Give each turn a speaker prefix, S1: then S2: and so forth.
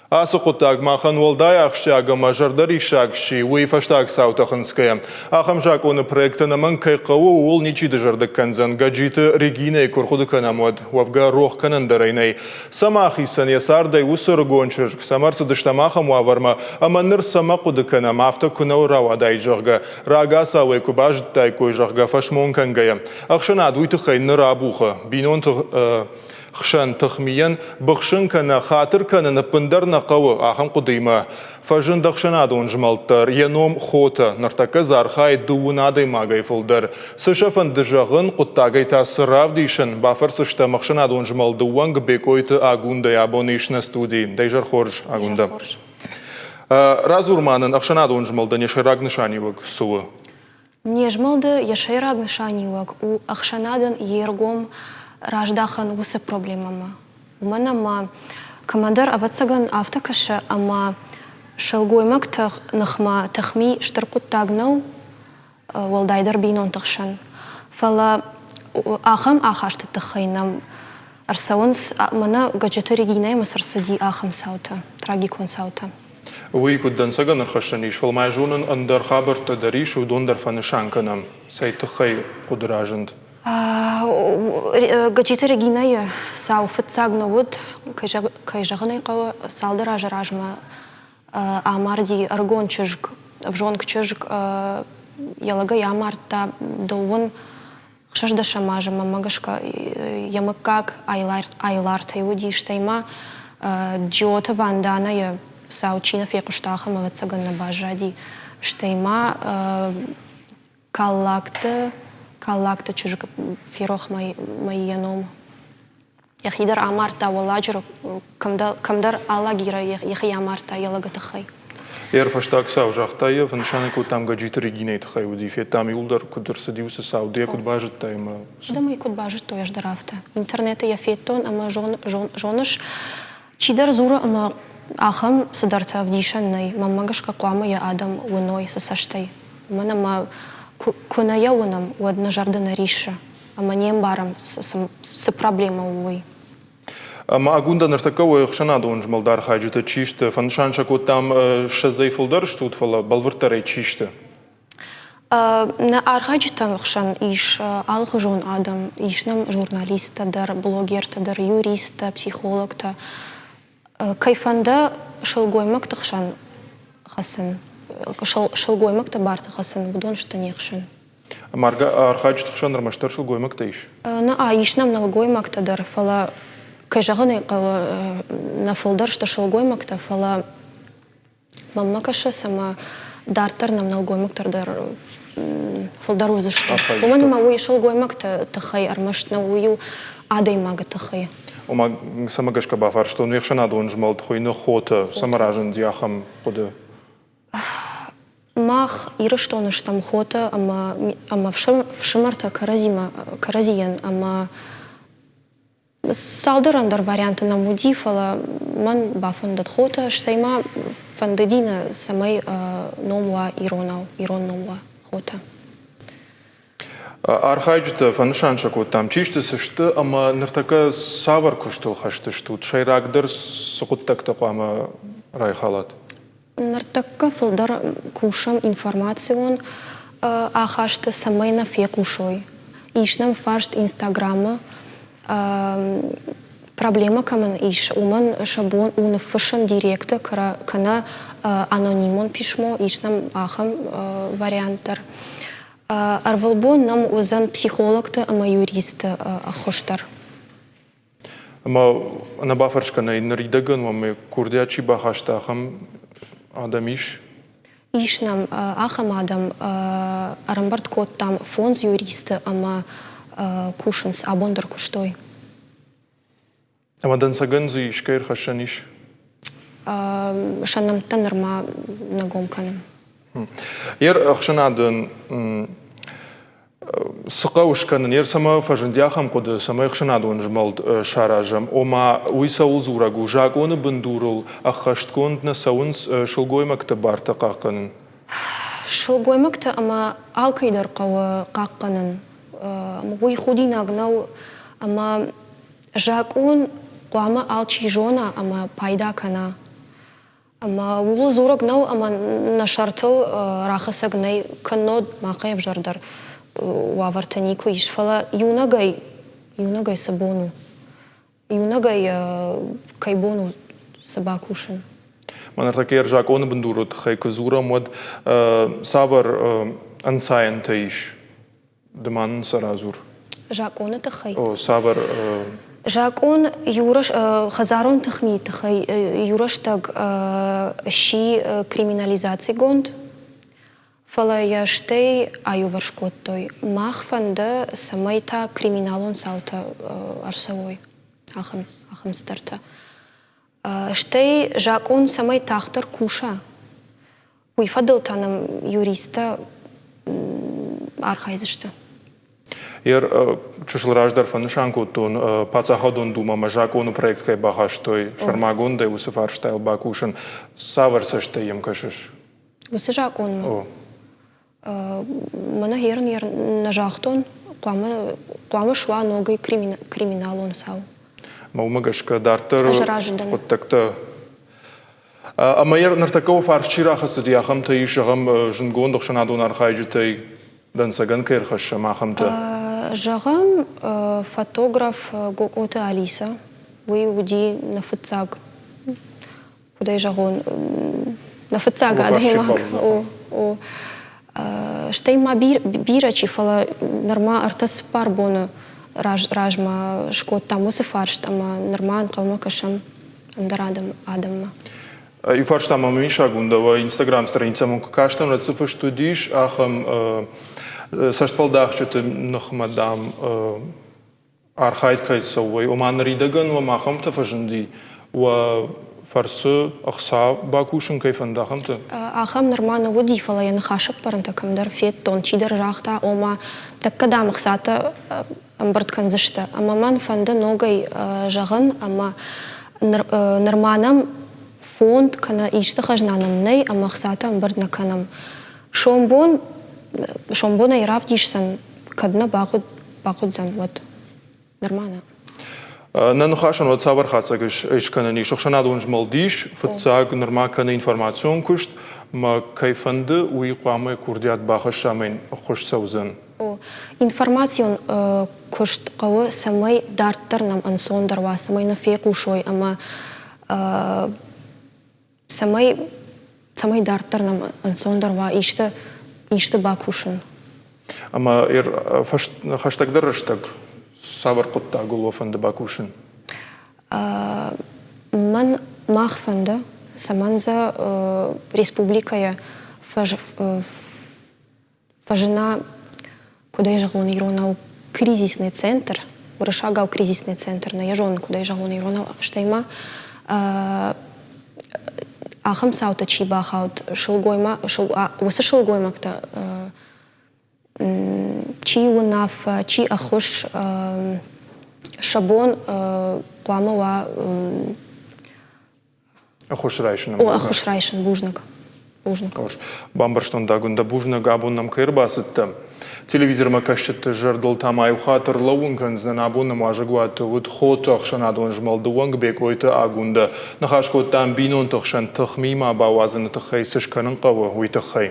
S1: Ацы хъуыддаг махӕн уӕлдай ахсджиаг ӕмӕ зӕрдӕриссаг сси, уый фӕстаг цаутӕ хынцгӕйӕ. Ахӕм закъоны проект ӕнӕмӕнг кӕй хъӕуы, ууыл ничи дызӕрдыг кӕндзӕн, Гӕджиты Регинӕйы куы рхъуыды кӕнӕм, уӕд. Уӕвгӕ, рох кӕнӕн дӕр ӕй нӕй. Цӕмӕ ахицӕн йӕ цардӕй уыцы ӕрыгон чызг, цӕмӕ ӕрцыдыстӕм ахӕм уавӕрмӕ, ӕмӕ ныр цӕмӕ хъуыды кӕнӕм, афтӕ куы нӕ рауадаид, зӕгъгӕ, рагацау ӕй куы базыдтаиккой, зӕгъгӕ, фӕсмон кӕнгӕйӕ. Ӕхсӕнад уый тыххӕй ныр абухы. Бинонты хсӕн тыхмийӕн быхсын кӕнӕ хатыр кӕнын ӕппындӕр нӕ хъӕуы, ахӕм хъуыдыимӕ фӕзынд ӕхсӕнадон змӕлд дӕр. Йӕ ном Хотӕ. Ныртӕккӕ дзы архайы дыууын адӕймагӕй фылдӕр. Цы сӕ фӕнды зӕгъын, хъуыддагӕй та цы равдисын, бафӕрсдзыстӕм ӕхсӕнадон змӕлды уӕнг Бекъойты Агундӕйы абон ис нӕ студийы. Дӕ изӕр хорз, Агундӕ. Радзур ма нын, ӕхсӕнадон змӕлдӕн йӕ сӕйраг нысаниуӕг цы у?
S2: Не змӕлды йӕ сӕйраг нысаниуӕг у ӕхсӕнадӕн йе ргом раздахын уыцы проблемӕмӕ. Уымӕн ӕмӕ кӕмӕдӕр, ӕвӕццӕгӕн, афтӕ кӕсы, ӕмӕ сылгоймӕгты ныхмӕ тыхми стыр хъуыддаг нӕу, уӕлдайдӕр бинонты хсӕн. Фӕлӕ ахӕм ахасты тыххӕй нӕм ӕрцӕуынц, мӕнӕ Гӕджиты Регинӕимӕ цы рцыди, ахӕм цаутӕ, трагикон цаутӕ.
S1: Уый куыд дӕнцӕгӕн ӕрхӕссӕн ис, фӕлӕ ма зонын ӕндӕр хабӕрттӕ дӕр ис, уыдон дӕр фӕнысан кӕнӕм. Цӕй тыххӕй хъуыды разынд?
S2: Гӕджиты Регинӕйы цау фыццаг нӕ уыд, кӕй зӕгъын ӕй хъӕуы, цалдӕр азы размӕ амарди ӕрыгон чызг, ӕвзонг чызг йӕ лӕгӕй амардта дыууын Ӕхсӕздӕсӕм азы мӕнмӕ гӕсгӕ йӕ мыггаг Айлартӕй уыди, стӕй ма Джиоты Ванданайы цау чи нӕ фехъуыста, ахӕм ӕвӕццӕгӕн нӕ баззади. Стӕй ма Каллагты, Каллагты чызг ферох мӕ йӕ ном. Йӕхи дӕр амардта Уӕлладжыры, кӕмдӕр Алагиры йӕхи амардта йӕ лӕгы тыххӕй.
S1: Ӕрфӕстаг цау загъта йӕ, фӕнысан кодтам Гӕджиты Регинӕйы тыххӕй уыди, федтам иуылдӕр куыд ӕрцыди уыцы цау, ды йӕ куыд базыдтай ӕмӕ...
S2: Адӕм ӕй куыд базыдтой, ӕз дӕр афтӕ. Интернеты йӕ федтон ӕмӕ зоныс, чидӕр дзуры ӕмӕ ахӕм цыдӕртӕ ӕвдисӕн нӕй. Мӕнмӕ гӕсгӕ хъуамӕ йӕ адӕм уыной сӕ цӕстӕй. Уымӕн ӕмӕ куы нӕ йӕ уынӕм, уӕд нӕ зӕрдӕ нӕ риссы. ӕмӕ не мбарӕм, цы проблемӕ у, уый.
S1: Ӕмӕ Агундӕ ныртӕккӕ уӕ ӕхсӕнадон змӕлды архайджытӕ чи сты? Фӕнысан сӕ кодтам, ссӕдзӕй фылдӕр стут, фӕлӕ бӕлвырддӕрӕй чи сты?
S2: Нӕ архайджытӕм хсӕн ис алыхуызон адӕм. Ис нӕм журналисттӕ дӕр, блогертӕ дӕр, юристтӕ, психологтӕ. Кӕй фӕнды сылгоймӕгты хсӕн хӕцын, сылгоймӕгты барты хӕцын, уыдон сты не хсӕн.
S1: Маргӕ архайджыты хсӕн ӕрмӕстдӕр сылгоймӕгтӕ ис?
S2: Нӕ, ис нӕм нӕлгоймӕгтӕ дӕр, фӕлӕ, кӕй зӕгъын ӕй хъӕуы, нӕ фылдӕр сты сылгоймӕгтӕ, фӕлӕ мӕнмӕ кӕсы, цӕмӕ дарддӕр нӕм нӕлгоймӕгтӕ дӕр фылдӕр уыдзысты. Уымӕн ӕмӕ уый сылгоймӕгты тыххӕй ӕрмӕст нӕу, уый у адӕймагы тыххӕй.
S1: Ома, цӕмӕ гӕсгӕ бафарстон, уе хсӕнадон змӕлд хуыйны Хотӕ, цӕмӕ разынди ахӕм хъуыды?
S2: Мах Ирыстоны стӕм хотӕ ӕмӕ ӕмӕ фсымӕртӕ кӕрӕдзимӕ кӕрӕдзийӕн ӕмӕ цалдӕр ӕндӕр варианты нӕм уыди, фӕлӕ мӕн бафӕндыд хотӕ, стӕй ма фӕндыди нӕ, цӕмӕй ном уа иронау, ирон ном уа хотӕ.
S1: Архайджытӕ фӕнысан сӕ кодтам, чи сты, цы сты ӕмӕ ныртӕккӕ цавӕр куыстыл хӕст стут? Сӕйрагдӕр цы хъуыддӕгтӕ хъуамӕ райхалат?
S2: Ныртӕккӕ фылдӕр кусӕм информацион ахасты, цӕмӕй нӕ фехъусой. Ис нӕм фарст Инстаграмы, проблемӕ кӕмӕн ис, уымӕн сӕ бон у ныффыссын директы кӕнӕ анонимон письмо, ис нӕм ахӕм вариант дӕр. Ӕрвылбон нӕм уыдзӕн психологты ӕмӕ юристты ӕххуыс дӕр.
S1: Ӕмӕ нӕ бафӕрсгӕ нӕй, ныридӕгӕн уӕм курдиат чи бахаста, ахӕм адӕм ис?
S2: Ис нӕм ахӕм адӕм. Ӕрӕмбырд кодтам фондз юристы ӕмӕ кусынц, абон дӕр куыстой.
S1: Ӕмӕ дӕнцӕгӕн дзы искӕй ӕрхӕссӕн ис?
S2: Сӕ нӕмттӕ нырма нӕ гом кӕнӕм.
S1: Ер ӕхсӕнадӕн Цы хъӕуы скӕнын? Йе цӕмӕ фӕзынди ахӕм хъуыды, цӕмӕй ӕхсӕнадон змӕлд саразӕм? Ома, уый цӕуыл дзурӕг у? Закъоны бындурыл ӕххӕстгонд нӕ цӕуынц сылгоймӕгты бартӕ хъахъхъӕнын?
S2: Сылгоймӕгты ӕмӕ алкӕй дӕр хъӕуы хъахъхъӕнын. Уый худинаг нӕу ӕмӕ закъон хъуамӕ алчи зона ӕмӕ пайда кӕна. Ӕмӕ ууыл дзурӕг нӕу, ӕмӕ нӕ сӕртыл рахӕцӕг нӕй, кӕннод махӕй ӕвзӕрдӕр уавӕртӕ никуы ис. Фӕлӕ иунӕгӕй, иунӕгӕй цы бон у? Иунӕгӕй кӕй бон у цы бакусын?
S1: Мӕ ныртӕккӕ закъоны бындуры тыххӕй куы дзурӕм, уӕд цавӕр ӕнцайӕнтӕ ис? Ды ма нын сӕ радзур.
S2: Закъоны тыххӕй?
S1: О, цавӕр?
S2: Закъон хӕдзарон тыхмийы тыххӕй иу рӕстӕг сси криминализацигонд, фӕлӕ йӕ стӕй аиуварс кодтой. Мах фӕнды, цӕмӕй та криминалон цаутӕ ӕрцӕуой, ахӕм, ахӕм цыдӕртӕ. Стӕй закъон цӕмӕй тагъддӕр куса, уый фӕдыл та нӕм юристтӕ архайдзысты.
S1: Ер чысыл раздӕр фӕнысан кодтон, Паддзахадон Думӕмӕ закъоны проект кӕй бахастой, сӕрмагондӕй уыцы фарстайыл бакусын. Цавӕр цӕстӕй йӕм кӕсыс?
S2: Уыцы закъонмӕ? О. Мӕнӕ ерын нӕ загътон, хъуамӕ, хъуамӕ суа ногӕй криминалон цау.
S1: Мӕ уымӕ гӕсгӕ дарддӕр хъуыддӕгтӕ Ӕмӕ йӕ ныртӕккӕ уӕ фарс чи рахӕцыди, ахӕмтӕ ис, зӕгъӕм, зындгонд ӕхсӕнадон архайджытӕй дӕнцӕгӕн кӕй ӕрхӕссӕм, ахӕмтӕ?
S2: Зӕгъӕм, фотограф Гокъоты Алиса, уый уыди нӕ фыццаг, куыд ӕй зӕгъон, нӕ фыццаг адӕймаг. О, о. Стӕй ма бирӕ чи, фӕлӕ нырма ӕртӕ-цыппар боны размӕ скодтам уыцы фарст ӕмӕ нырма ӕнхъӕлмӕ кӕсӕм ӕндӕр адӕммӕ.
S1: Иу фарста мӕм ис Агундова, Инстаграм страницӕмӕ куы кастӕн, уӕд цы фыст уыдис, ахӕм цӕстфӕлдахджыты ныхмӕ, дам, архайд кӕй цӕуы, ома ныридӕгӕн уӕм ахӕмтӕ фӕзынди, уӕ фӕрцы ӕхца бакусын кӕй фӕнды, ахӕмтӕ?
S2: Ахӕм нырма нӕ уыди, фӕлӕ йӕ ныхасӕппарӕнтӕ кӕмдӕр федтон. Чидӕр загъта, ома, тӕккӕ дам ӕхцатӕ ӕмбырд кӕндзысты. Ӕмӕ мӕн фӕнды ногӕй зӕгъын, ӕмӕ нырма нӕм фонд кӕнӕ исты хӕзна нӕм нӕй ӕмӕ ӕхцатӕ ӕмбырд нӕ кӕнӕм. Сомбон, сомбон ӕй равдисдзӕн, кӕд нӕ бахъуыдзӕн, уӕд. Нырма нӕ.
S1: Нӕ ныхасӕн уӕд цавӕр хатдзӕг скӕнӕн ис? Ӕхсӕнадон змӕлд ис, фыццаг нырма кӕны информацион куыст, мӕ кӕй фӕнды, уый хъуамӕ курдиат бахӕсса ӕмӕ йын ӕххуыс цӕудзӕн.
S2: О, информацион куыст хъӕуы, цӕмӕй дарддӕр нӕм ӕнцондӕр уа, цӕмӕй нӕ фехъусой ӕмӕ цӕмӕй цӕмӕй дарддӕр нӕм ӕнцондӕр уа исты исты бакусын.
S1: Ӕмӕ хӕстӕгдӕр рӕстӕг цавӕр хъуыддагыл уӕ фӕнды бакусын?
S2: Мӕн мах фӕнды, цӕмӕн дзы республикӕйы фӕзына, куыд ӕй зӕгъон иронау, кризисный центр, уырыссагау кризисный центр, нӕ йӕ зонын, куыд ӕй зӕгъон иронау, стӕй ма ахӕм цаутӕ чи бахауд, сылгоймаг, уыцы сылгоймӕгтӕ чи уынаффӕ, чи ӕххуыс сӕ бон хъуамӕ уа
S1: Ӕххуыс райсын.
S2: О, ӕххуыс райсын, бузныг. Бузныг.
S1: Хорз. Бамбӕрстон дӕ, Гундӕ, бузныг, абон нӕм кӕй ӕрбацыдтӕ. Телевизормӕ кӕсджыты зӕрдыл та ма иу хатт ӕрлӕууын кӕндзынӕн, абон нӕм уазӕгуаты уыд Хоты ӕхсӕнадон змӕлды уӕнг Бекъойты Агундӕ. Ныхас кодтам бинонты хсӕн тыхми ма бауадзыны тыххӕй цы скӕнын хъӕуы, уый тыххӕй.